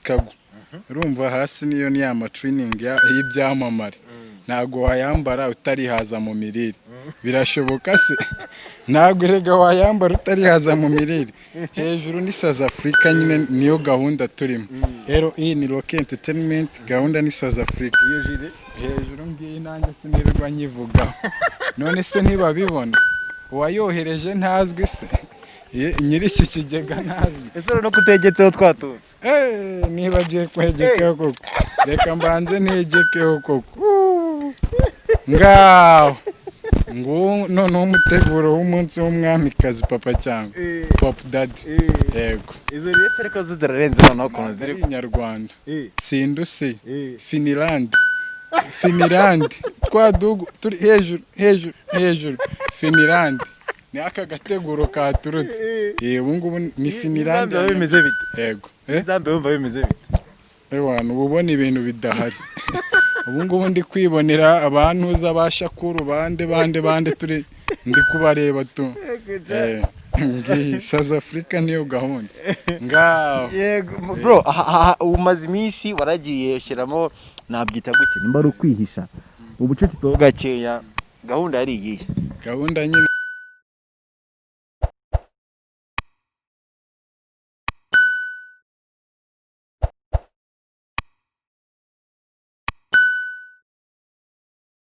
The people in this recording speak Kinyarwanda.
Chicago. Urumva hasi niyo ni ya matraining y'ibyamamare. Ntabwo wayambara utarihaza mu mirire. Birashoboka se? Ntabwo erega wayambara utarihaza mu mirire. Hejuru ni South Africa nyine, niyo gahunda turimo. Rero iyi ni Rock Entertainment, gahunda ni South Africa. Iyo gilet? Hejuru ngiyi, nanjye sinirirwa nyivugaho. None se ntibabibona? Uwayohereje ntazwi se? Nyiri iki kigega ntazwi? Ese no kutegetseho twa tuntu? Nibagiye kwegekaho koko. Reka mbanze ntegekeho koko. Ngaho nguwo noneho umuteguro w'umunsi w'umwamikazi, Papa cyangwa Pop Daddy, yego. Izo rinete ariko zo zirarenze noneho ukuntu ziri. Ziri inyarwanda. Sinduse Finland, Finland, twa dugu turi hejuru, hejuru, hejuru. Finland ni aka gateguro katurutse. Ubu ngubu ni Finland. Zambia bimeze bite? Yego. Eh? Zambia wumva bimeze bite? Ewana, uba ubona ibintu bidahari. Ubu ngubu ndi kwibonera abantuza ba Shakuru, bande bande bande, turi ndi kubareba tu. Ngiyi South Africa, niyo gahunda ngaho. Yego bro, aha umaze iminsi waragiye ushyiramo, nabyita gute, nimba ari ukwihisha ubucucitse gakeya, gahunda yari iyihe? Gahunda nyine.